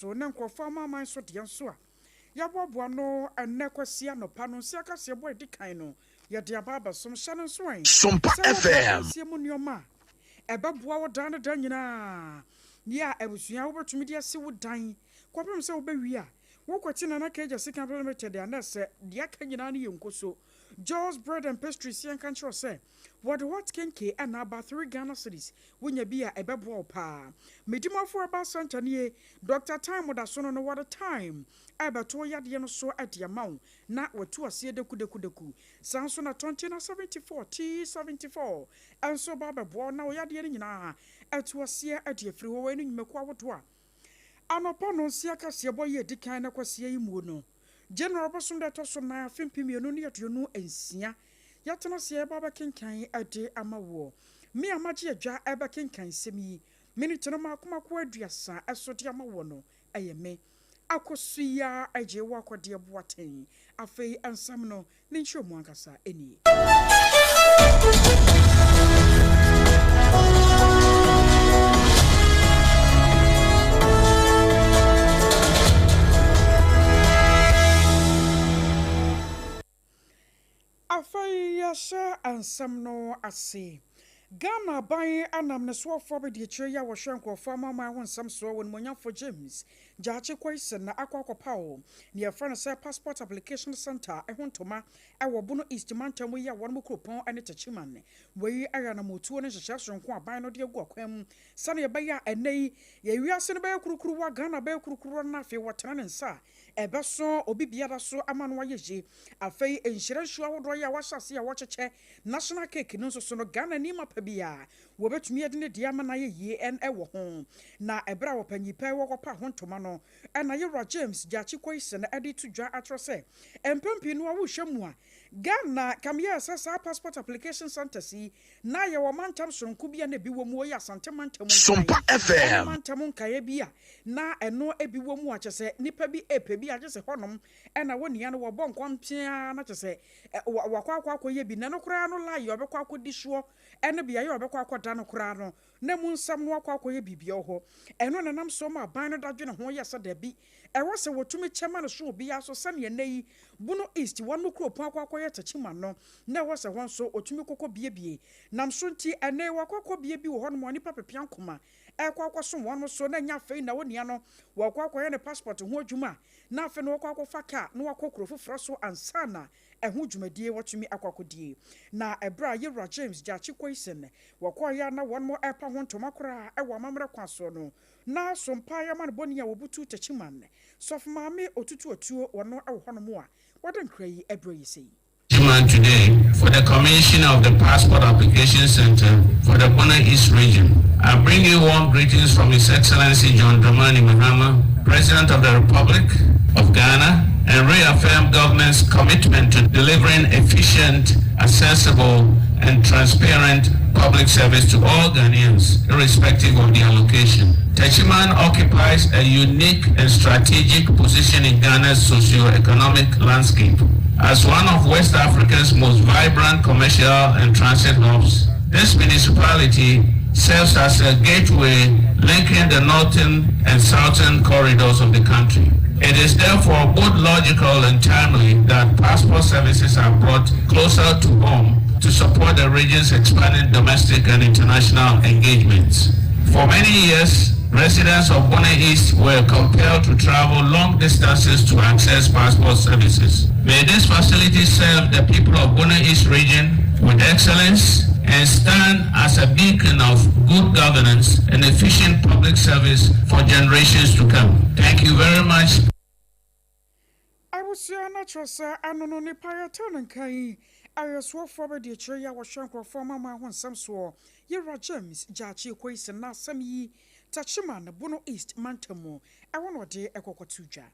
So na nkurɔfoɔ amanaman so deɛ nso a yɛaboaboa ano ɛnnɛ Kwasia anɔpa no nsia kaseɛbɔ a ɛdi kan no yɛde aba abɛsom. Hyɛ no nso ɛ Sompa sɛ wopɛ FM. adansie mu nneɛma a ɛbɛboa wo daa ne da nyinaa yɛ a abusua wobɛtumi de asi wo dan kɔpem sɛ wobɛwie a wokɔte Nana Kagya Sika Limited a na sɛ deɛ aka nyinaa no yɛ nkoso. Joe's Bread and Pastries, yɛnka nkyerɛ sɛ wɔde hot kenke ɛna aba, 3 Ghana cedis. Wonya bi a ɛbɛboa wo paa. Medimafo Herbal Center nie, Dr Time da so no wɔde time ɛbɛto yadeɛ no so ɛde ama wo na watu aseɛ dekudeku. Saa nso na Tɔnte 74 T74 ɛnso ba bɛboa wo na wo yadeɛ no nyinaa ɛto aseɛ ɛde afiri hɔ. Wɔ ɛno nnwumakuo ahodoɔ a anɔpa no nsia kaseɛbɔ yi edi kan na kwasia yi muo no, January bɔsom da ɛtɔ so 4, afe 2026, yɛtena seɛ ɛba bɛkenkan ɛde ama woɔ. Me a magye adwa ɛbɛkenkan nsɛm yi minute no maakomako 30 ɛso de ama woɔ no, ɛyɛ me Akosua Agye wɔ Akɔdeɛ Boaten. Afei nsɛm no ne nkyerɛ mu ankasa ɛnie. Afei yɛhyɛ nsɛm no ase. Ghana aban anam ne soafoɔ bɛdi akyire yi a wɔhwɛ nkurɔfoɔ amanaman ho nsɛm soɔ wɔ nimonyamfo James Gyaakye Quayson na akɔ akɔpaw ne yɛfrɛ no sɛ Passport Application Center ɛho ntoma ɛwɔ Bono East mantam yi a wɔn mu kuropɔn ne Techiman. Wei ɛyɛ anamotuo ne nhyehyɛ soronko aban no de agu akwan mu sɛnea ɛbɛyɛ a ɛnɛ yi yɛ wiase no bɛyɛ kurukuruwa, Ghana bɛyɛ kurukuruwa, na afei wɔtena ne nsa a ɛbɛso obi biara so ama no ayɛ yie. Afei nhyira nsuo ahodoɔ yi a wɔahyɛ ase a wɔkyekyɛ national cake no nso so no, Ghana ni mapa bi a wɔbɛtumi de ne deɛ ama no ayɛ yie ɛn ɛwɔ ho. Na ɛberɛ a wɔpanyin pɛ wɔkɔpa ho ntoma no, ɛna yɛwura James Gyakye Quayson ɛde to dwa akyerɛ sɛ mpɛn pii no a wohwɛ mu a Ghana kamyɛ sɛ saa passport application centers yi na yɛwɔ mantam soronko bi a na ebi wɔ mu, wɔyɛ Asante mantam Sompa nkan ɛne FM. mantam nkaeɛ bi a na ɛno ebi wɔ mu a kyɛ sɛ nipa bi epɛ bi a kyɛ sɛ hɔnom ɛna wɔn nia no wɔbɔ nkɔm pia na kyɛ sɛ wakɔ akɔyɛ bi na ɛno koraa no line ɔbɛkɔ akɔdi soɔ ɛne beaeɛ a ɔbɛkɔ akɔda no koraa no na mu nsɛm no akɔ akɔyɛ biribi wɔ hɔ. Ɛno nenam so ma aban no dadwene ho yɛ sɛ dabi, ɛwɔ sɛ wɔtumi kyɛ ma no so obiara so, sɛneɛ nnɛ yi Bono East wɔn mo kuropɔn akɔ akɔyɛ Techiman no na ɛwɔ sɛ hɔ nso ɔtumi kɔkɔ biebie nam so. Nti ɛnɛ wakɔ akɔ bie bi wɔ hɔnom a nipa pepea nkoma ɛkɔ akɔsom wɔn so na nya afei na wɔnia no wɔkɔ akɔyɛ ne passport ho adwuma na afei na wɔkɔ akɔfa kaa na wakɔ kuro foforɔ so ansa na ɛho dwumadie wɔtumi akɔ akɔdie. Na ɛberɛ a yɛwura James Gyakye Quayson wɔkɔɔyɛ a na wɔn mo ɛpa ho ntoma koraa ɛwɔ amammerɛ kwan soɔ no, na sompa yɛma no bɔne a wɔbutu Techiman sɔfo maame Otutu Atuo wɔno ɛwɔ hɔnom a wɔde nkra yi ɛberɛ yi sɛ yi. Techiman today for the commission of the Passport Application Center for the Bono East region. I bring you warm greetings from His Excellency John Dramani Mahama, President of the Republic of Ghana, and reaffirm government's commitment to delivering efficient, accessible, and transparent public service to all Ghanaians, irrespective of their location. Techiman occupies a unique and strategic position in Ghana's socio-economic landscape. As one of West Africa's most vibrant commercial and transit hubs, this municipality serves as a gateway linking the northern and southern corridors of the country. It is therefore both logical and timely that passport services are brought closer to home to support the region's expanding domestic and international engagements. For many years, residents of Bono East were compelled to travel long distances to access passport services. May this facility serve the people of Bono East region with excellence and stand as a beacon of good governance and efficient public service for generations to come. Thank you very much. Abusua, no kyerɛ sɛ ano no nipa yɛtɔ no nka yi ayɛsoɔfoɔ bɛde akyerɛ yi a wɔhwɛ nkurɔfoɔ amama ho nsɛm soɔ, yɛwura James Gyaakye Quayson, na asɛm yi Techiman, Bono East mantam mu ɛwɔ na ɔde ɛkɔkɔto dwa.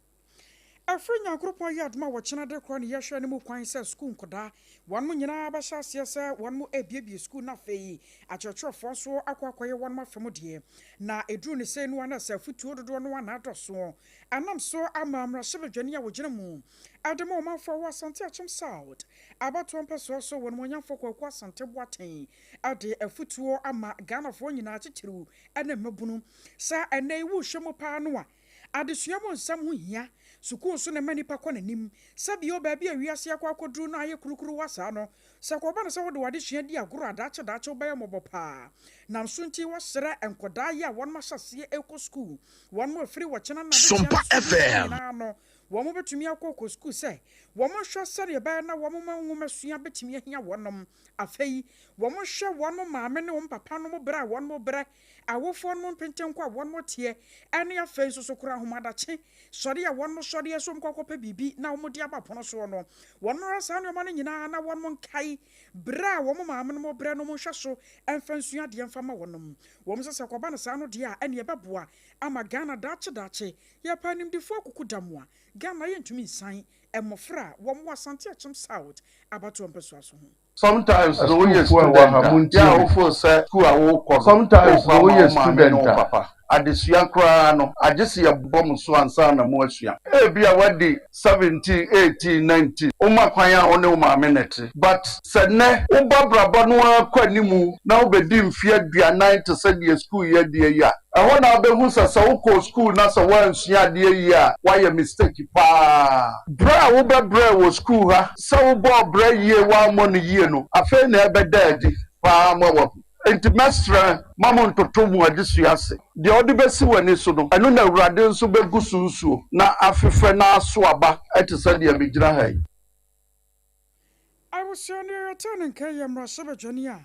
Ɛfiri Nyankoropɔn yɛ adom a wɔkyena de korɔ ne yɛhwɛ no mu kwan sɛ sukuu nkɔdaa wɔn mo nyinaa bɛhyɛ aseɛ sɛ wɔn mo ebiebie sukuu, na afei akyerɛkyerɛfoɔ nso akɔ akɔyɛ wɔn mo afɛm deɛ. Na ɛduru ne sɛ no ana sɛ afutuo dodoɔ no ana adɔsoɔ anam so ama mmarahyɛbadwani a wɔgyina mu ɛde ma ɔmanfoɔ wɔ Asante Akyem South abatoɔ mpɛsoɔ so wɔn ɔnyamfoɔ Kwaku Asante Boateng ɛde afutuo ama Ghanafoɔ nyinaa, titiriw ɛne mmabunu, sɛ ɛnɛ yi wohwɛ mu paa no a Adesua mu nsɛm ho hia. Sukuu nso na ɛma nipa kɔ n'anim. Sɛbio baabi a wiase akɔ akɔduru no ayɛ kurukuruwa saa no, sɛ ɛkɔba no sɛ wode w'adesua di agorɔ a, daakye daakye wobɛyɛ mmɔbɔ paa. Nam so nti wɔsrɛ nkwadaa yi a wɔnom ahyɛ aseɛ rekɔ sukuu, wɔnom a ɛfiri wɔkyena na adekyea Sompa no sukuu FM. nyinaa no, wɔbɛtumi akɔ kɔ sukuu sɛ wɔnhwɛ sɛdeɛ ɛbɛyɛ na wɔn nwomasua bɛtumi ahia wɔnom. Afei, wɔnhwɛ wɔn maame ne wɔn papa nom berɛ a wɔn brɛ, awofoɔ nom mpentenkɔ a wɔn teɛ, ɛne afei nso so koraa ahomadakye sɔre a wɔn sɔreɛ sɛ wɔkɔ akɔpɛ biribi na wɔde aba pono soɔ no. Wɔmmra saa nneɛma no nyinaa na wɔn nkae berɛ a wɔn maame nom brɛ nom nhwɛ so mfa nsua adeɛ mfa ma wɔnom. Wɔn sɛ sɛ ɛkɔba no saa no deɛ a ɛneɛ ɛbɛboa ama Ghana daakye daakye. Yɛpɛ animdefoɔ akukudam a Ghana yɛntumi nsan mmɔfra a wɔn wɔ Asante Akyem South abatoɔ mpɛsoa so ho. Sometimes no woyɛ Asukuufoɔ a ɛwɔ student ha, a, montie yɛ a me. wo feel sɛ school a wokɔ no, Sometimes wokɔ no ama woyɛ wo maame ne student wo a. papa. Adesua koraa no, agye sɛ yɛbɔ mo so ansa na moasua. Ebia woadi 17, 18, 19, woma kwan a wo ne wo maame na ɛte. But sɛ nnɛ woba abrabɔ no ara kɔ anim na wobɛdi mfeɛ 40 te sɛ deɛ school yi adie yi a, ɛhɔ na wobɛhu sɛ sɛ wokɔɔ school na sɛ woansua adeɛ yie a, woayɛ mistake paa. Berɛ a wobɛbrɛɛ wɔ school ha, sɛ wobɔɔ bra yie woammɔ no yie no, afei na ɛbɛda adi paa ma woahu. Enti mɛsrɛ ma mo ntoto mo adesua ase. Deɛ wode bɛsi w'ani so no, ɛno na Awurade nso bɛgu so nsuo, na afefɛ na aso aba te sɛ deɛ megyina ha yi. Abusua no yɛtee ne nka yɛ mmarahyɛbadwani a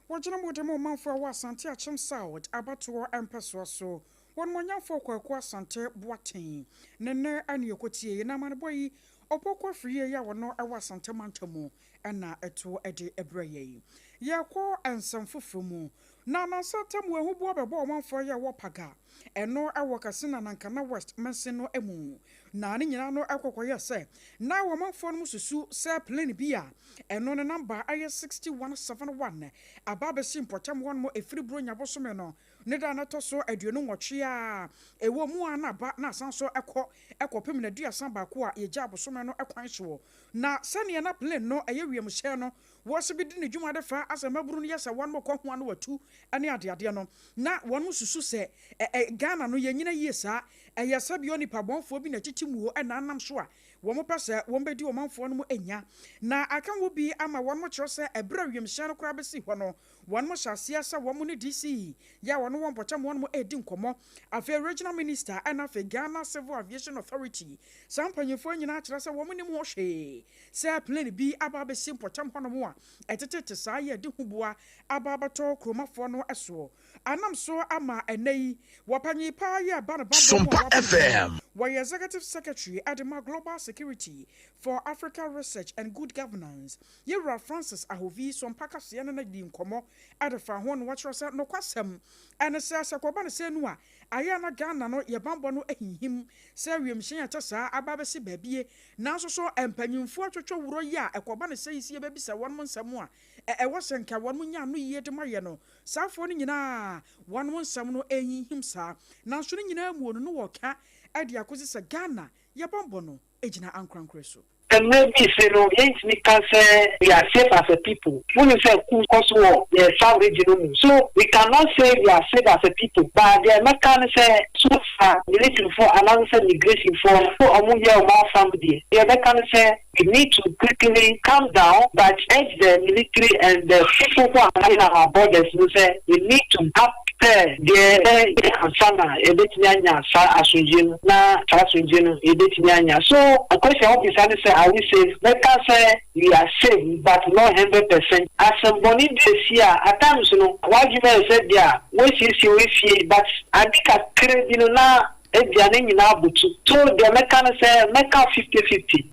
wɔgyina mu de ma ɔmanfoɔ a ɛwɔ Asante Akyem South abatoɔ mpɛsoa so, Wɔnumonyamfoɔ Kwaku Asante Boateng ne nne ne yɛkɔtiee na amanebɔ yi Opoku Afriyie yi a ɔno wɔ Asante mantam mu na ɛto de brɛ yɛn. Yɛrekɔ nsɛm foforɔ mu. Na nnansa ntam ahuboɔ bɛbɔ ɔmanfoɔ yi a ɛwɔ Paga, ɛno wɔ Katsina Nankana West mansin no mu. Na ne nyinaa no kɔ kɔyɛɛ sɛ na ɔmanfoɔ no mu susu sɛ plane bi a ɛno ne namba yɛ 6171 aba abɛsi mpɔtam hɔnom ɛfiri Buronya bosome no ne da a na ɛtɔ so 28 a ɛwɔ mu a na aba na asan so kɔ kɔpem n'aduasa baako a yɛgyaa bosome no kwan soɔ. Na sɛdeɛ na plane no ɛyɛ wiemhyɛn no wɔse bi di ne dwuma de fa asɛ mmabunu no yɛ sɛ wɔn kɔ ho ano watu ne adeadeɛ no, na wɔn susu sɛ ɛ Ghana no yɛnyina yie saa, ɛyɛ sɛ bi onipa bɔnfoɔ bi na titi muo ɛna anam so a wɔn pɛ sɛ wɔn bɛdi ɔmanfoɔ no mu anya. Na aka ho bi ama wɔn kyerɛ sɛ ɛberɛ a wiemhyɛn no koraa bɛsi hɔ no, wɔn hyɛ aseɛ sɛ wɔn ne DC yɛ a wɔn wɔ mpɔtam wɔn edi nkɔmmɔ, afei Regional Minister ɛna afei Ghana Civil Aviation Authority, saa mpanyinfoɔ nyinaa kyerɛ sɛ wɔn nim ho hwee sɛ plane bi aba abɛsi mpɔtam hɔnom a ɛtetete saa yɛ de huboa aba abɛtɔ kuromafoɔ no soɔ. Anam so ama ɛnɛ yi wɔpanyin paa yɛ aba no bambɔ mu a Sompa FM. Wɔyɛ Executive Secretary ɛde Global Security for Africa Research and Good Governance, yɛwura Francis Ahovi, Sompa kaseɛ no na di nkɔmmɔ ɛde fa ho no, wɔkyerɛ sɛ nokwasɛm ɛne sɛ kɔba no sɛ no a ayɛ na Ghana no yɛ bambɔ no ahinhim sɛ wiemhyɛn ɛkyɛ saa aba bɛsi baabie, nanso so mpanyimfoɔ atwitwa wuro yi a ɛkɔba no sɛ yi si yɛbɛbisa wɔn nsɛm a ɛwɔ sɛ nka wɔn nya ano yie de ma yɛ no, saafoɔ no nyinaa wɔn nsɛm no ɛhinhim saa. Nanso no nyinaa mu no wɔka ɛde akɔsi sɛ Ghana yɛ bambɔ no gyina ankorankora so. Mmerɛ bi se no, yɛntumi ka sɛ we are safe as a people. Wonu sɛ coup kɔ so wɔ yɛ south region no mu, so we cannot say we are safe as a people. But deɛ mɛka ne sɛ so far military foɔ anaasɛ migration foɔ so ɔmo yɛ ɔmo afam deɛ, deɛ mɛka ne sɛ we need to quickly calm down, but urge the military and the people who are manning our borders no sɛ we need to up sɛ deɛ ɛyɛ ansa na yɛbɛtumi anya saa asomdwie no, na saa asomdwie no yɛbɛtumi anya. So question a wobisa ne sɛ, are we safe? Mɛka sɛ we are safe but not 100%. Asɛmbɔne bi esi a, at times no w'adwuma yɛ sɛ deɛ a woasiesie wo fie, but ade kakra bi no na aduane nyinaa butu. So deɛ mɛka no sɛ mɛka 50-50.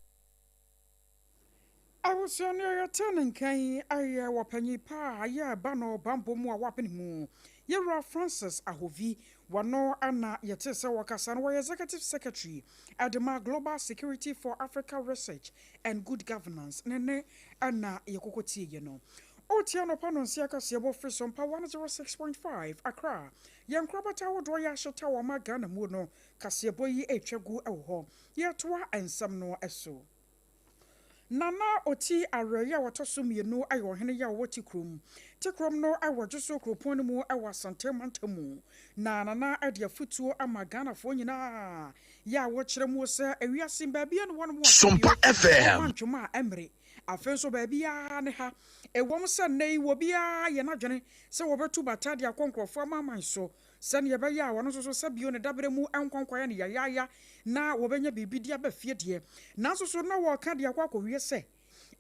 Abusua no yɛte ne nkan ayɛ wɔpanyin paa ayɛ ba no bambɔ mu a wabene mu, yɛwura Francis Ahovi, wɔno ana yɛte sɛ wɔkasa no. Wɔyɛ Executive Secretary ɛde ma Global Security for Africa Research and Good Governance, ne ne ɛna yɛkɔkɔ tie yɛ no. Ɔtia nɔpa no nse akaseɛ bɔ firi Sompa 106.5 Accra. Yɛn nkorabata ahodoɔ yɛ ahyɛta wɔ ma Ghana mu no, kaseɛbɔ yi ɛtwa gu ɛwɔ hɔ. Yɛtoa nsɛm no so. Nana Oti Awerɛyɛ a ɔtɔ so mmienu yɛ ɔhene yi a ɔwɔ Tikrom. Tikrom no wɔ Dwoso kuropɔn no mu wɔ Asante mantam mu. Na Nana de afutuo ama Ghanafoɔ nyinaa yɛ a wɔkyerɛ mu sɛ ewiase baabi a ne wɔnom wɔ Sompa bio FM. wɔma ntwoma a ɛmmere. Afei nso baabiara ne ha. Ɛwom sɛ nnɛ yi obiara yɛ n'adwene sɛ wɔbɛtu bata de akɔ nkurɔfoɔ amanaman so sɛdeɛ ɛbɛyɛ a wɔn nso so sɛ bio ne daberɛ mu nkɔnkɔyɛ no yayaaya na wɔbɛnya biribi de aba fie deɛ, nanso so na wɔreka de akɔ akɔwie sɛ,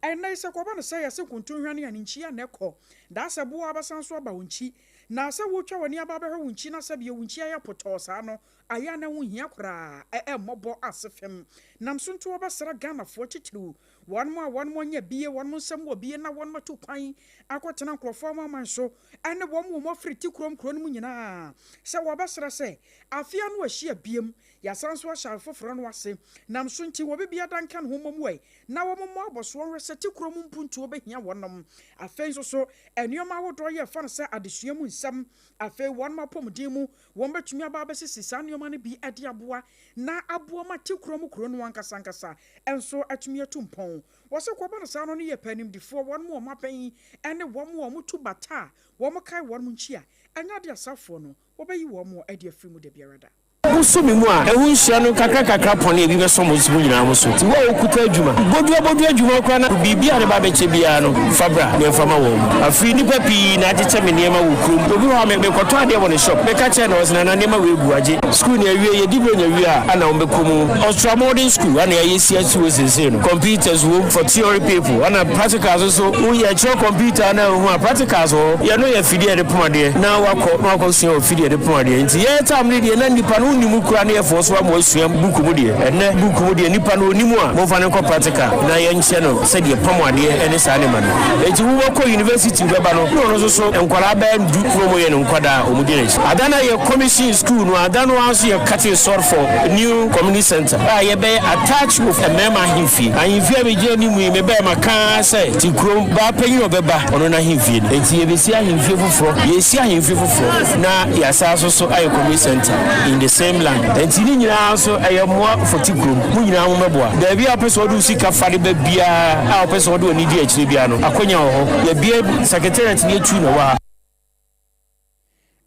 Ɛnnɛ yi sɛ kɔba no sɛ yɛse nkontonhwane a ne nkyi a na ɛkɔ, daa sɛ boɔ abɛsan so aba wo nkyi, na sɛ woretwa w'ani aba abɛhwɛ wo nkyi na sɛ bio wo nkyi ayɛ potɔɔ saa no, ayɛ a na ɛho nhia koraa, ɛ mmɔbɔ ase fam. Nam so nti wɔbɛsra Ghanafoɔ titiriw Wɔn a wɔn anya bie, wɔn nsam wɔ bie na wɔn atu kwan akɔtena nkurɔfoɔ amanaman so, ne wɔn a wɔafiri tikurom kuro no mu nyinaa, sɛ wɔbɛsrɛ sɛ, Afe ano ahyia biom, yɛasan nso ahyɛ afe foforɔ no ase. Nam so nti, obi biara nka ne ho mmɔ mu ɛ, na wɔmmɔ abɔsoɔ nhwɛ sɛ tikurom mpuntuo bɛhia wɔnom. Afei nso so, nneɛma ahodoɔ yɛ fa no sɛ adesua mu nsɛm, afei wɔn apɔmuden mu, wɔbɛtumi aba abɛsisi saa nneɛma no bi de aboa na aboa ma tikurom kuro no ankasa ankasa nso atumi atu mpɔn. Wɔse kɔba no saa no no yɛ pɛ animdefoɔ, wɔnom a wɔn abɛn ne wɔn a wɔtu bata a wɔkae wɔnom nkyi a, ɛnyɛ adeɛ a saafoɔ no wɔbɛyi wɔn adi afiri mu dabiara da. Bosome mu a ɛho nhyira no nkakrankakra pɔne a ebi bɛsɔ mo mo nyinaa mo so. Nti wo a wokuta adwuma, bodua bodua adwuma koraa na biribi a ne ba bɛkyɛ biara no, fa bra na yɛmfa ma wɔn. Afei nnipa pii na akyekyɛ me nneɛma wɔ kurom. Obi wɔ hɔ a me mekɔtɔ adeɛ wɔ ne shop, meka kyerɛ no ɔse nana nneɛma wei gu agye. Sukuu no awie, yɛdi Buronya wie a ana wɔbɛkɔ mu. Ɔsra Modern School ana yɛayɛ si asi hɔ seesei no. Computers wom for theory people ana practicals nso woyɛ kyerɛ computer na wohu a practicals wɔ hɔ. Yɛno yɛ afidie a yɛde pom adeɛ na wakɔ na wakɔ sua wɔ fidie a yɛde pom adeɛ. Nti yɛn tam no deɛ na nnipa no wonni mu koraa na yɛfoɔ so ama wasua book mu deɛ. Ɛnnɛ book mu deɛ nipa no ɔnim a momfa no nkɔ practical na yɛnkyerɛ no sɛdeɛ pam adeɛ ne saa nneɛma no. Nti wobɛkɔ university wobɛba no na ɔno nso so nkwadaa bɛyɛ du na wɔyɛ no nkwadaa a wɔdi n'akyi. Ada no a yɛ commission school no ada no ara nso yɛ cutting sod for new community centre a yɛbɛyɛ attach with mmarima ahemfie. Ahemfie a megyina anim yi mebɛɛ maka ara sɛ te kurom baa panyin a ɔbɛba ɔno n'ahemfie no. Enti yɛbɛsi ahemfie foforɔ, yɛresi ahemfie foforɔ na yɛasan nso so ayɛ community centre in the same land. Enti ne nyinaa nso ɛyɛ mmoa for te kurom. Mo nyinaa mommɛboa. Baabi a wopɛ sɛ wode wo sika fa de ba biara a wopɛ sɛ wode w'ani di akyire biara no, akwanya wɔ hɔ. Yɛabue secretariat no yɛtu na ɛwɔ ha.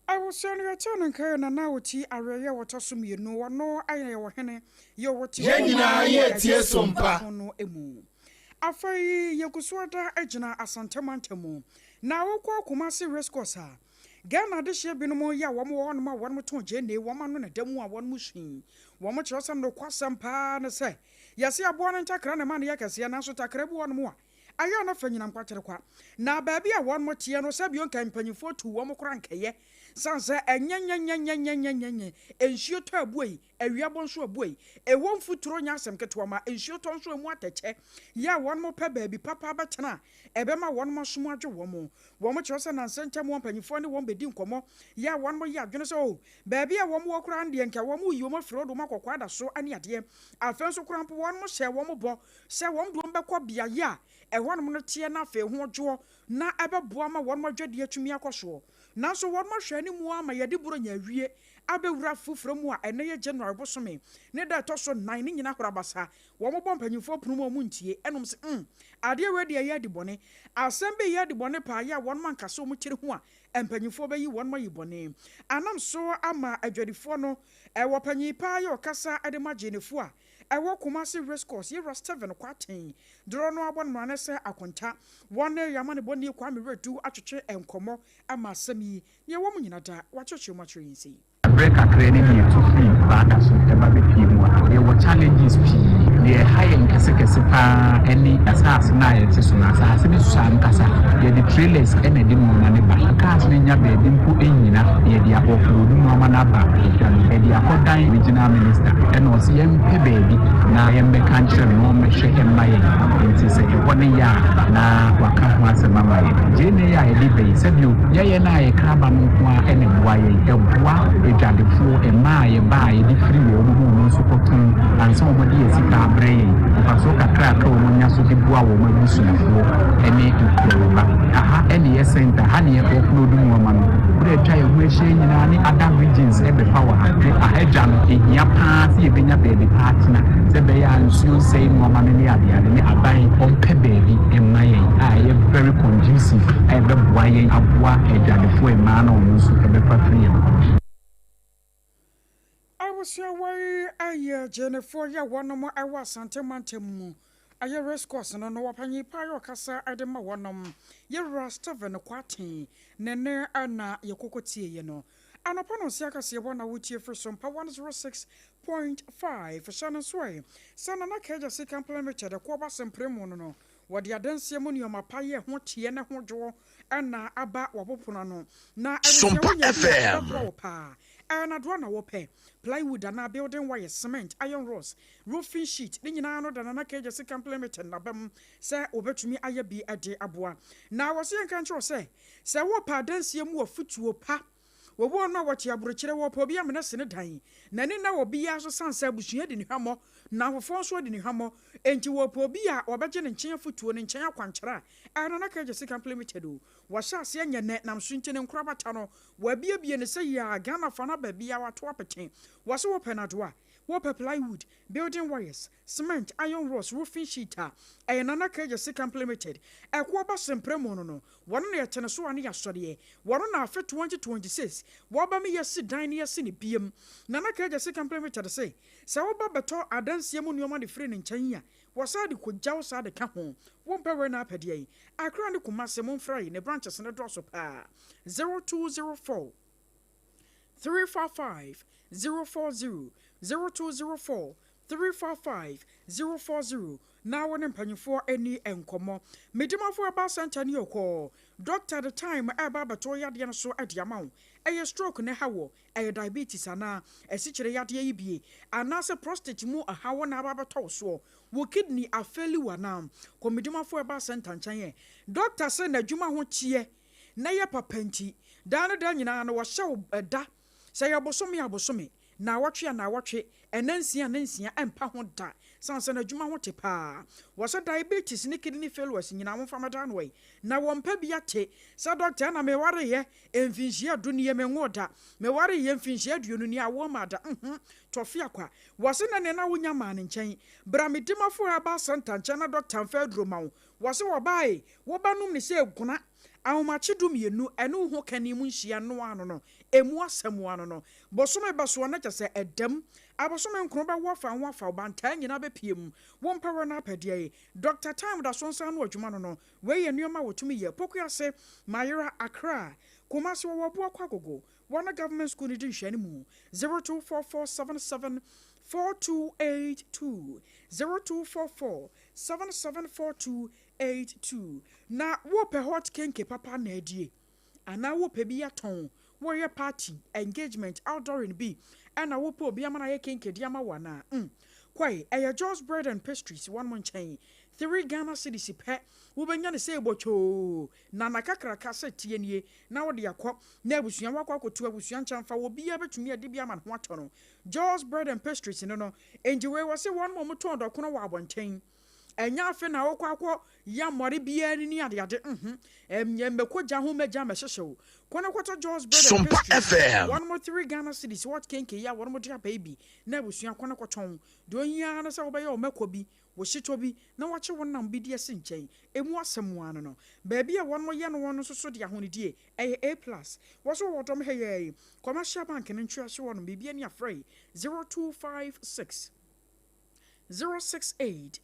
Abusua no yɛkyɛɛ no nkaeɛ Nana Oti Awerɛyɛ a ɔtɔ so mmienu, ɔno yɛ ɔhene yɛ ɔwɔ Yɛn Tikrom nyinaa wɔ yɛretie Adweso Sompa. kuropɔn no mu. Afei yɛgu so ada gyina Asante mantam mu. Na wokɔ Kumasi Race Course a, Ghana adehyeɛ binom yɛ a wɔn wɔ hɔnom a wɔn tɔn gyeene, wɔn ano na da mu a wɔn sui. Wɔn kyerɛ sɛ nokwasɛm paa ne sɛ, yɛse aboa no ntakra na ɛma no yɛ kɛseɛ nanso takra bi wɔ hɔnom a, Ayɛ a na fa nyinam kwaterekwa. Na baabi a wɔn teɛ no, sɛbio nka mpanyimfoɔ tuu wɔn koraa nkɛyɛ. Sane sɛ ɛnyɛnyɛnyɛnyɛnyɛnyɛnyɛ, nsuo tɔ abuei, awia bɔ nso abuei. Ɛhɔ mfuturo nyɛ asɛm ketewa ma nsuo tɔ nso emu atɛkyɛ. Yɛ a wɔn pɛ baabi papa bɛtena a ɛbɛma wɔn asom adwo wɔn. Wɔn kyerɛ sɛ nnansa ntam wɔn mpanyimfoɔ ne wɔn bɛdi nkɔmmɔ. Yɛ a wɔn yɛ adwene sɛ oh, baabi a wɔn wɔ koraa no deɛ nka wɔn reyi wɔn afiri hɔ de wɔn akɔ kwaada so ne adeɛ. Afei nso koraa mpo wɔn hyɛɛ wɔn bɔ sɛ wɔn de wɔn bɛkɔ beaeɛ a ɛhɔnom no teɛ na afei ho dwoɔ na ɛbɛboa ma wɔn adwadie atumi akɔ soɔ. Nanso wɔn ahwɛ anim ara ma yɛde Buronya awie abɛwura foforɔ mu a ɛnnɛ yɛ January bosome ne da ɛtɔ so nnan ne nyina horabasa. Wɔn bɔ mpanyinfoɔ pono mu a wɔn ntie ɛnom se mm adeɛ wei deɛ ɛyɛ adi bɔne. Asɛm bi reyɛ adi bɔne paa yɛ a wɔn ankasa wɔn tiri ho a mpanyinfoɔ bɛyi wɔn ayi bɔne. Anam so ama adwadifoɔ no ɛwɔ panyin paa yɛ ɔkasa de ma Gyenefoɔ a Ɛwɔ Kumasi Race Course, Yewura Stephen Kwarteng dorɔ no abɔ no mmrane sɛ akonta. Wɔne yɛn amanebɔni Kwame Wiredu atwetwe nkɔmmɔ ama asɛm yi, nea ɛwɔ mu nyina da, wakyerɛkyerɛ mu akyerɛ yɛn sei. Berɛ kakra ni na yɛtu firii Baada so ba bɛpue mu ha. Yɛwɔ challenges pii. Deɛ ɛha yɛn kɛsekɛse pa ara ne asase no a yɛte so no. Asase no sua ankasa. Yɛde trailers na ɛde nnoɔma no ba. Cars no nnya baabi mpo nnyina. Yɛde offload nnoɔma no aba dwa no mu. Yɛde akɔdan regional minister ɛna ɔse yɛmpɛ baabi na yɛmmɛka nkyerɛ no na ɔmmɛhwɛ mma yɛn. Nti sɛ ɛhɔ no yɛ a na waka ho asɛm ama yɛn. Gyeene yi a yɛde ba yi, sɛbio nyɛ yɛn a yɛkra aba no nko ara na ɛboa yɛn. Ɛboa adwadefoɔ, mmaa a yɛba a yɛde firi wɔn mu ma wɔn nso kɔtɔn. Sɛ wɔde yɛn sika abrɛ yɛn, mfasoɔ kakrakra a wɔnya so de boa wɔn abusuafoɔ ne nkurɔba. Aha ne yɛ center, ha ne yɛ upload nnoɔma no. Berɛ a atwa yɛn ho ahyia nyinaa ne other regions bɛfa wɔ ha. Hwɛ aha dwa no, ɛhia pa ara sɛ yɛbɛnya baabi pa atena sɛ ɛbɛyɛ a nsuo nsɛe nnoɔma no ne adeade ne aban ɔmpɛ baabi mma yɛn a ɛyɛ very conducive a ɛbɛboa yɛn aboa adwadifoɔ mmaa na wɔn nso bɛfa firi yɛn hɔ. Abusua wei yɛ Gyenefoɔ yi a wɔnom wɔ Asante mantam mu ɛyɛ race course no no wɔpanyin paa yɛ ɔkasa de ma wɔnom Yɛwura Stephen Kwarteng ne ne na yɛkɔkɔ tieɛ no anɔpa no nsia kaseɛbɔ na wotie firi Sompa 106.5 hyɛ no nso ɛ sɛ Nana Kajasi Company Limited ɛkoɔ ba Sempere mu no no Wɔde adanseɛ mu nneɛma pa yɛ ho teɛ ne ho dwoɔ na aba w'apopono ano. Na abusua Sompa wonya bi a, FM. ɛbɛboa wo paa. Ɛyɛ nnadoa na wɔpɛ, plywood anaa building wires, cement, iron rods, roofing sheet, ne nyinaa no da Nana Kegyesi Company Limited n'abam sɛ wɔbɛtumi ayɛ bi de aboa. Na wɔse yɛnka nkyerɛ wo sɛ, sɛ worepɛ adanseɛ mu afutuo pa, Wɔwɔ wɔn a wɔte aburokyire, wɔpɛ obi amena si ne dan. N'ani nna obiara so sane sɛ abusua adi no hwammɔ, nnamfofoɔ nso adi no hwammɔ. Enti wɔpɛ obi a ɔbɛgye ne nkyɛn afotuo, ne nkyɛn akwankyerɛ a ɛyɛ Nana Kagye Sika Limited o. Wɔahyɛ aseɛ nyɛ nnɛ, nam so nti ne nkorabata no, wɔabiebie no sɛ yea, Ghana fa no aba biara wɔato apete. Wɔse wopɛ nnadoa, wopɛ plywood, building wires, cement, iron rods, roofing sheet a, ɛyɛ Nana Kagye Sika Limited. Ɛkoɔ ba Semprɛ mu no no, Wɔno na yɛte ne so a ne yɛasɔreɛ. Wɔno na afe 2026 wɔba me yɛsi dan ne yɛsi no biam. Nana Kagya Company Limited se, sɛ woba bɛtɔ adansie mu nnoɔma de firi ne nkyɛn a, wɔsan de kɔgya wo saa de ka ho. Wompɛ wei na apɛ deɛn? Accra ne Kumasi momfrɛ yi, ne branches no dɔɔso paa. 0204 355 040, 0204 355 040 na wo ne mpanyimfoɔ ani nkɔmmɔ. Medimafo Herbal Centre ne ɔkɔɔ Doctor de time ɛreba abɛto wo yadeɛ no so de ama wo. Ɛyɛ stroke na ɛha woɔ, ɛyɛ diabetes anaa asikyire yadeɛ yi bie, anaasɛ prostate mu haw na aba abɛtɔ wo soɔ, wo kidney afeeli wo anaa? Kɔ Medimafo Herbal Centre nkyɛn ɛ. Doctor se n'adwuma ho teɛ na ɛyɛ papa nti, daa ne daa nyinaa no wɔhyɛ wo da, sɛ ɛyɛ bosome a bosome, Naawɔtwe a naawɔtwe, nnansia a nnansia, ɛmpa ho da. Sane sɛ n'adwuma ho te paa. Wɔsɛ diabetes ne kidney failures nyinaa momfa mmɛda ano ɛ. Na wɔmpɛ bi ate. Sɛ dɔkta ɛna mewareeɛ mfinhyia du nie menwoo da. Mewareeɛ mfinhyia 20 nie awoɔ mmaa da. Uhmm Tɔfia kwa. Wɔse na nea na wonya maa ne nkyɛn. Bra me Dimafo Herbal Centre nkyɛn na dɔkta mfa aduro ma wo. Wɔse wɔbae, wo ba nom ne sɛ eguna. Ahomakye 12, ɛne wo ho kani mu nhyia noa ano no, emu asɛm ano no. Bosome bɛsoɔ na kyɛsɛ ɛdam. Abosome nkron bɛwo afa ho afa wo bantaa nyinaa bɛpue mu. Wo mpɛ wɛ na apɛ deɛ yi. Doctor Time da so nsa ano adwuma no no. Wei yɛ nnoɔma a wɔtumi yɛ. Pokuase, Mayera, Accra, Kumasi wɔwɔ Abuakwa Agogo. Wɔne Government School no di nhwɛanimu. 0244 774282 0244 774282 Na wopɛ hot kenke papa na adie? Anaa wopɛ bi atɔn, woreyɛ party, engagement, outdooring bi ɛna wopɛ obi ama no ayɛ kenke de ama wo anaa? Mm. Kɔe, ɛyɛ Joss Bread and Pastries wɔnom nkyɛn. Three Ghana cedis pɛ, wobɛnya no sɛ bɔtwoo, nana kakraka sɛ tie nie, na wode akɔ na abusua woakɔ akɔtu abusua nkyɛn fa, obiara bɛtumi adi bi ama ne ho atɔ no. Joss Bread and Pastries no no, enti wei wɔse wɔnom a wɔtɔn dɔkono wɔ abɔnten. Ɛnyɛ afe na wokɔ akɔ yɛ amɔre biara ni ne adeade mhm ɛnyɛ mmɛkɔ gya ho mmɛgya mmɛhyehyɛ wo. Kɔ na kɔtɔ Joss bread and Sompa pastries FM. wɔnom 3 Ghana cedis hot kenke yi a wɔnom de aba yi bi na abusua kɔ na kɔtɔn. Deɛ ohia ara ne sɛ wobɛyɛ wo mɛkɔ bi, wo hyetɔ bi na wakye wo nam bi de asi nkyɛn. Emu asɛm ara no no. Baabi a wɔnom yɛ no wɔn nso so de ahonidie ɛyɛ A plus. Wɔ so wɔ dɔm ha yi ara yi Commercial bank no ntweaso hɔnom biribi ani afrɛ yi 0256. 068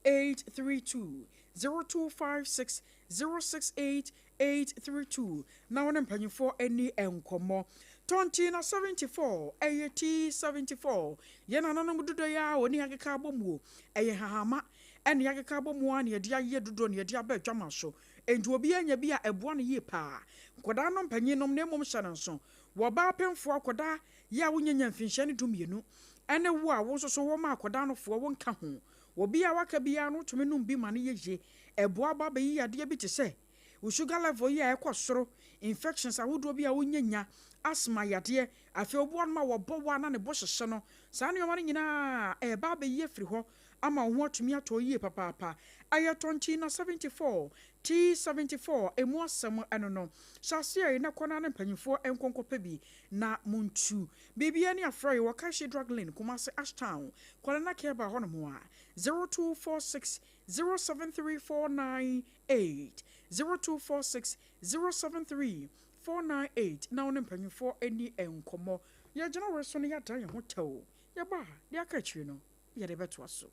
832 0256 068 832 na wo ne mpanyimfoɔ ani nkɔmmɔ. Tɔnti na 74 ɛyɛ ti 74 yɛn nananom dodɔ yi ara wɔne akeka abɔ mu o ɛyɛ hahama ɛne akeka abɔ mu ara na yɛde ayɛ dodɔ na yɛde aba adwama so enti obiara nya bi a ɛboa no yie paa nkwadaa nom mpanyin nom na mmom hyɛ no nso wɔ ɔbaa pemfoɔ akwadaa yɛ a wonya nya mfinhyia no 12 ɛne wo a wo nso so woma akwadaa no foɔ wo nka ho. Obi a waka biara no wotumi nom bi ma no yɛ yie. Ɛboa ba bɛyi yadeɛ bi te sɛ wo sugar level yi a ɛkɔ soro, infections ahodoɔ bi a wonya nya, asthma yadeɛ, afei obi wɔ hɔnom a wɔbɔ wa na ne bo hyehye no, saa nneɛma no nyinaa ɛreba abɛyi afiri hɔ ama wo ho atumi atɔ wo yie papaapa. Ɛyɛ Tɔnkyi na 74, T74, ɛmu asɛm ɛno no. Hyɛ aseɛ yi na kɔ na ne mpanyinfoɔ nkɔ nkɔpɛ bi na montu. Biribiara ni afrɛ yi wɔ Kashi Drug Lane, Kumasi Ashtown, Kwalena Keba hɔnom a, 0246 073498, 0246 073 498 na wo ne mpanyimfoɔ nni nkɔmmɔ. Yɛgyina wei so na yɛadan yɛn ho tɛw. Yɛba a, deɛ aka akyire no, yɛde bɛtoa so.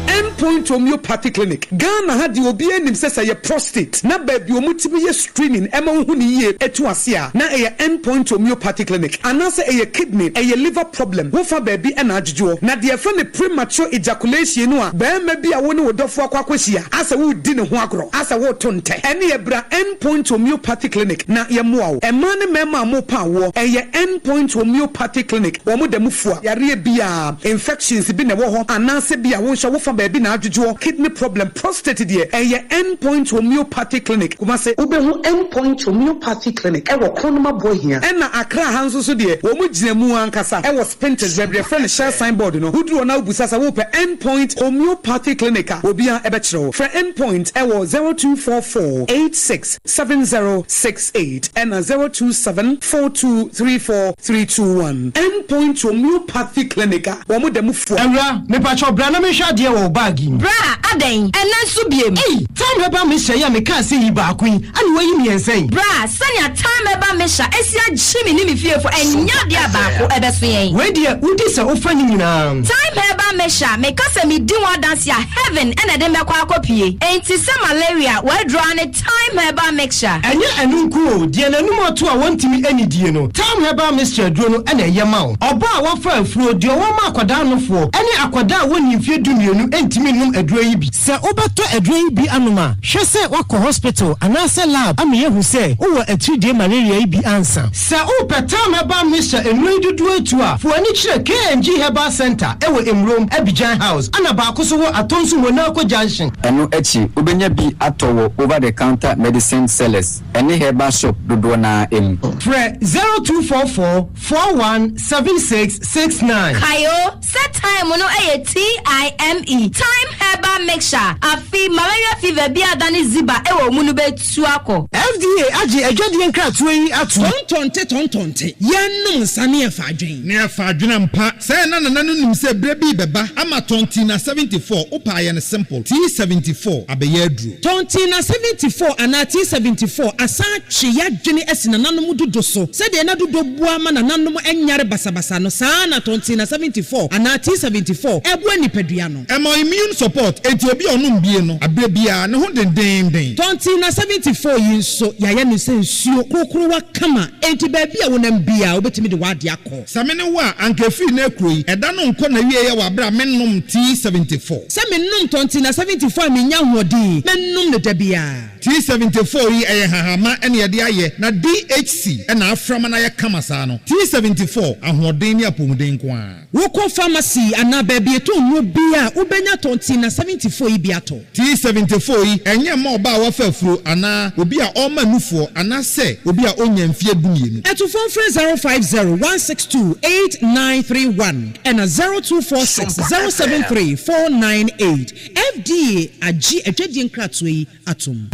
End Point Homeopathy Clinic, Ghana ha deɛ obiara nim sɛ sɛ ɛyɛ prostate na baabi a wɔtumi yɛ screening ma wohu no yie to ase a, na ɛyɛ End Point Homeopathy Clinic. Anaasɛ ɛyɛ kidney, ɛyɛ liver problem, wofa baabi na adwodwoɔ. Na deɛ yɛfrɛ no premature ejaculation no a, barima bi a wo ne wo dɔfoɔ akɔ akɔhyia, asɛ woredi ne ho agorɔ, asɛ woreto ntɛ, ɛneɛ bra End Point Homeopathy Clinic na yɛmmoa wo. Mmaa ne mmarima a morepa awoɔ, ɛyɛ End Point Homeopathy Clinic, wɔn da mu fua yareɛ biara. Infections bi na ɛwɔ hɔ anaasɛ bi a wo nso wofa baabi na adwodwoɔ, kidney problem, prostate deɛ ɛyɛ End Point Homeopathy Clinic, Kumasi. Wobɛhu End Point Homeopathy Clinic wɔ Kronum Aboahia. Ɛna Accra ha nso so deɛ wɔn gyina mu ankasa wɔ Spintex baabi yɛfrɛ no Shell sign board no. Woduru hɔ na wobisa sɛ wopɛ End Point Homeopathy Clinic a, obiara bɛkyerɛ wo. Frɛ End Point wɔ 0244 86 7068 ɛna 027 4234 321. End Point Homeopathy Clinic a wɔn da mu fua. Awura, mepakyɛw bra na menhwɛ adeɛ wɔ wo bag yi mu. Bra, adɛn? Ɛnnɛ nso biem? Ei! Thyme Herbal Mixture yi a mekaa sɛ yi baako yi, ɛna woayi mmiɛnsa yi? Bra, sɛnea Thyme Herbal Mixture asi agye me ne me fiefo, ɛnyɛ adeɛ a baako ɛbɛso yɛn. Wei deɛ, wodi sɛ wofa ne nyinaa. Thyme Herbal Mixture, meka sɛ medi ho adanse a, heaven na ɛde me bɛkɔ akɔpue. Enti sɛ malaria, w'aduro ara ne Thyme Herbal Mixture. Ɛnyɛ ɛno nko o, deɛ n'anum ato a wɔntumi nnidie no, Thyme Herbal Mixture aduro no na ɛyɛ ma wo. Ɔbaa a wafa afuro, deɛ ɔwɔ ma akwadaa nofoɔ, ne akwadaa a wɔnnii mfeɛ dumienu ntumi nnom aduro yi bi. Sɛ wobɛtɔ aduro yi bi anom a, hwɛ sɛ woakɔ hospital anaasɛ lab ama yɛahu sɛ wowɔ atiridie malaria yi bi ansa. Sɛ wopɛ Thyme Herbal Mixture nnuro yi dodoɔ atu a, fa w'ani kyerɛ KNG Herbal Centre wɔ Emurom, Abidjan House, ɛna baako nso wɔ Atonsu Monaco Junction. Ɛno akyi, wobɛnya bi atɔ wɔ over-the-counter medicine sellers ne herbal shop dodoɔ no ara mu. Frɛ 0244 41 76 69. Kae o, sɛ thyme no yɛ TIME, Thyme Herbal Mixture, afe malaria fever bi a adane ziba wɔ wo mu no bɛtu akɔ. FDA agye adwadie nkratoɔ yi atom. Tɔntɔnte tɔntɔnte, yɛnnom nsa ne yɛfa adwen. Ne yɛfa adwen ampa. Sɛɛ na Nana no nim sɛ berɛ bi rebɛba ama Tɔntina 74, wopɛ a yɛ no simple, T74 abɛyɛ aduro. Tɔntina 74 anaa T74 asan atwe y'adwene asi nananom dodo so. Sɛdeɛ na dodo boa ma nananom nyare basabasa no, saa ara na Tɔntina 74 anaa T74 boa nipadua no. Ɛma immune support, enti obi a ɔnom bie no, aberɛ biara, ne ho dendeenden. Tɔntina 74 yi nso, yɛayɛ no sɛ nsuo korokorowa kama, enti baabi a wonam biara, wobɛtumi de w'adeɛ akɔ. Sɛ me ne wo a, anka ɛfiri nnɛ rekuro yi, ɛda no nkɔ n'awieɛ wɔ aberɛ a mennom T74. Sɛ menom Tɔntina 74 a mennya ahoɔden, mɛnom no da biara. T74 yi, ɛyɛ nhahamma na yɛde ayɛ, na DHC na afra ma no ayɛ kama saa no. T74, ahoɔden ne apɔmuden nko ara. Wokɔ pharmacy anaa baabi yɛtɔn nnuro biara a, wobɛnya Tɔntina 74 yi bi atɔ. T74 yi, ɛnyɛ mma ɔbaa a wafa afuro anaa obi a ɔrema nufoɔ anaasɛ obi a ɔnnya mfeɛ dumienu. Atufoɔ mfrɛ 050 162 8931 ɛna 0246 073 498. FDA agye adwadie nkratoɔ yi atom.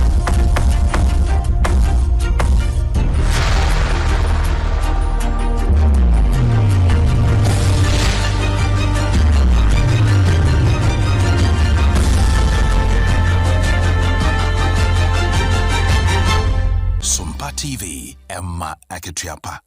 Sompa TV, ɛma akatua pa.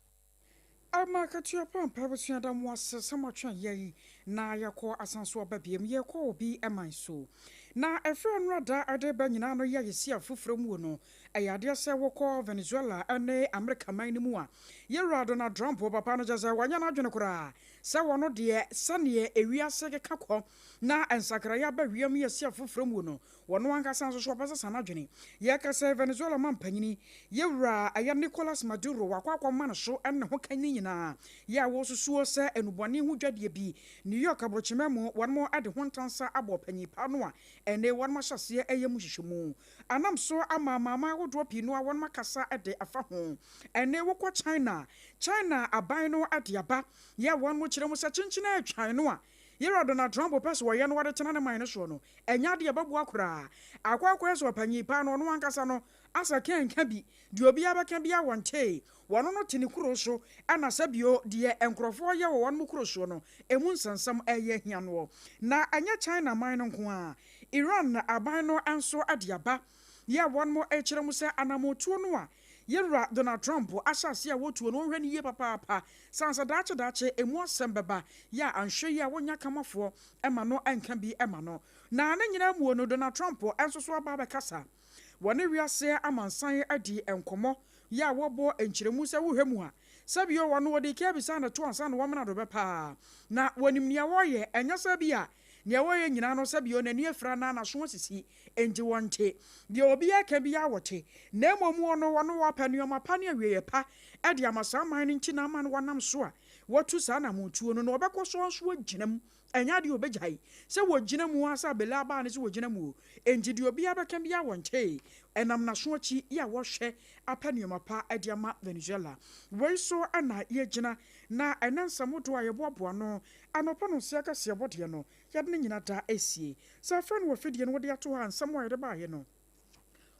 Ɛma akatua pa ampa abusua da mo ase sɛ moatwɛn yɛn. Na yɛkɔ asan so aba biom, yɛkɔ obi man so. Na ɛfiri nnora da de reba nyinaa no yɛ a yɛsi afoforɔ muo no, ɛyɛ adeɛ sɛ wokɔ Venezuela ne Amerika man no mu a, yɛwura Donald Trump papa no kyerɛ sɛ wanyɛ n'adwene koraa sɛ wɔno deɛ sɛdeɛ ewiase keka kɔ na nsakraeɛ aba wiem yɛsi afoforɔ muo no, Wɔno ankasa nso so ɔbɛsesa n'adwene. Yɛka sɛ Venezuela mampanyini, yɛwura ɛyɛ Nicolas Maduro wakɔ akɔma no so ne ne ho kanni nyinaa yɛ a wɔsusuo sɛ nnubɔne ho dwadie bi New York abrokyima mu wɔnom de ho ntansa abɔ ɔpanyin pa no a ɛnne wɔnom ahyɛ aseɛ ɛyɛ mu nhwehwɛmu anam so ama amanaman ahodoɔ pii no a wɔnom akasa de afa ho. Ɛnne wokɔ China, China aban no de aba yɛ a wɔnom kyerɛ mu sɛ kyenkyene atwan no a Yɛwura Donald Trump pɛ sɛ ɔyɛ no ɔde tena ne man no soɔ no, ɛnyɛ adeɛ a ɛbɛboa koraa. Akɔ akɔyɛ sɛ ɔpanyin paa no, ɔno ankasa no, asa ka nka bi, deɛ obiara bɛka biara wɔntee. Wɔno no te ne kuro so, ɛna sɛ bio, deɛ nkorɔfoɔ yɛ wɔ wɔnom kuro soɔ no, ɛmu nsɛnsɛm ɛyɛ hia noɔ. Na ɛnyɛ China man no nko ara, Iran aban no nso de aba, yɛ a wɔnom rekyerɛ mu sɛ anamotuo no a Yɛwura Donald Trump ahyɛ aseɛ a wɔtuo no wɔnhwɛ no yie papaapa sane sɛ daakye daakye ɛmu asɛm bɛba yɛ a anhwɛ yie a wɔnnya kamafoɔ ma no nka bi ma no. Na ne nyinaa muo no Donald Trump nso so aba abɛkasa. Wɔne wiase amansan adi nkɔmmɔ yɛ a wɔbɔ nkyerɛmu sɛ wohwɛ mu a sɛbio wɔno wɔdii kan bisaa no to ansa na wɔmena do bɛ paa na wɔnim nea wɔreyɛ ɛnyɛ sɛ bi a Nea wɔyɛ nyinaa no, sɛbio n'ani afira anaa n'aso asisi, enti wɔnte. Deɛ obiara ka biara wɔte, na mmom wɔn, wɔn wɔpɛ nneɛma pa ne awieeɛ pa de ama saa man no nti na ama no wɔnam so a wɔatu saa anammɔntuo no, na wɔbɛkɔ so ara nso agyina mu. Ɛnyɛ adeɛ a wɔbɛgyae sɛ wɔgyina mu ara sɛ abele abaa ne sɛ wɔgyina mu o. Enti deɛ obiara bɛka biara wɔnte. Ɛnam n'aso akyi yɛ a wɔhwɛ apɛ nneɛma pa de ama Venezuela. Wei so na yɛgyina, na ɛnnɛ nsɛm hodoɔ a yɛboaboa ano Anɔpa no nsia kaseɛbɔ deɛ no, yɛde ne nyina da asie. Sɛ afrɛ no wɔ fidie no wode ato hɔ a, nsɛm a yɛde baeɛ no,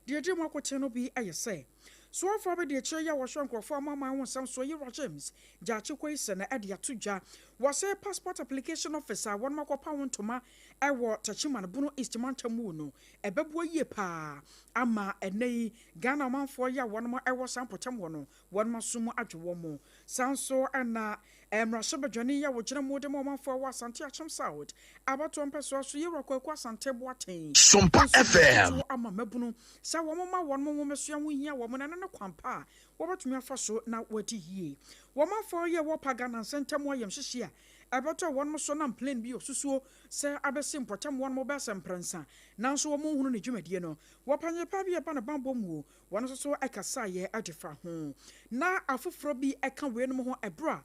deɛ ɛdi mu akoten no bi yɛ sɛ, Soafoɔ abɛdiakyire yi a wɔhwɛ nkorɔfoɔ amanaman ho nsɛm soɔ, Yewura James Gyakye Quayson de ato dwa wɔ sɛ Passport Application Office a wɔnom akɔpa ho ntoma wɔ Techiman Bono East mantam mu no, ɛbɛboa yie pa ara ama ɛnnɛ yi Ghana ɔmanfoɔ yi a wɔnom wɔ saa mpɔtam hɔ no wɔnom aso mu adwo wɔn. Saa nso na Mmarahyɛbadwani yi a ɔgyina mu de ma ɔmanfoɔ a ɛwɔ Asante Akyem South abatoɔ mpɛsoa so, Yewura Kwaku Asante Boateng Sompa nso de FM. afotuo ama mmabunu sɛ wɔn mma wɔn nwomasua ho hia wɔn na ɛno ne kwan pa a wɔbɛtumi afa so na wɔadi yie. Wɔ ɔmanfoɔ yi a ɛwɔ Paga nnansa ntam ayamhyehyeɛ a ɛbɛtɔ wɔn so nam plane bi osusuo sɛ abɛsi mpɔtam wɔn bɛyɛ sɛ mprɛnsa nanso wɔn nhunu ne dwumadie no. Wɔ panyin pa bi a ɛba ne banbɔ muo Wɔn nso so kasaeɛ de fa ho. Na afoforɔ bi ka weinom ho ɛberɛ a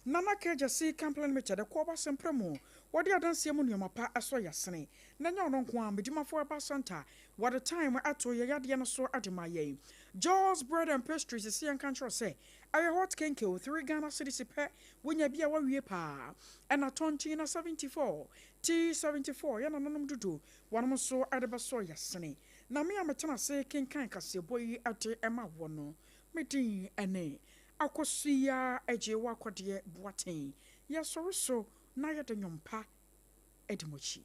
Nana Kegyesi Company Limited kɔɔ Basemprɛ mu. Wɔde adanseɛ mu nneɛma pa sɔ yɛn asene. Na ɛnyɛ ɔno nko ara, Medimafo Herbal Centre, wɔde thyme too yɛn yadeɛ no so de maa yɛn. Joel's Bread and Pastries se yɛnka nkyerɛ wo sɛ ɛyɛ hot kenke o, 3 Ghana cedis pɛ, wonya bi a woawie paa. Ɛna Tontina 74, T74, yɛn nananom dudu, wɔnom nso de bɛsɔ yɛn asene. Na me a metena ase kenkan kaseɛbɔ yi de ma woɔ no, me din ne Akosua Agyewakɔdeɛ Boateng. Yɛsɔre so na yɛde nnwom pa di mo akyi.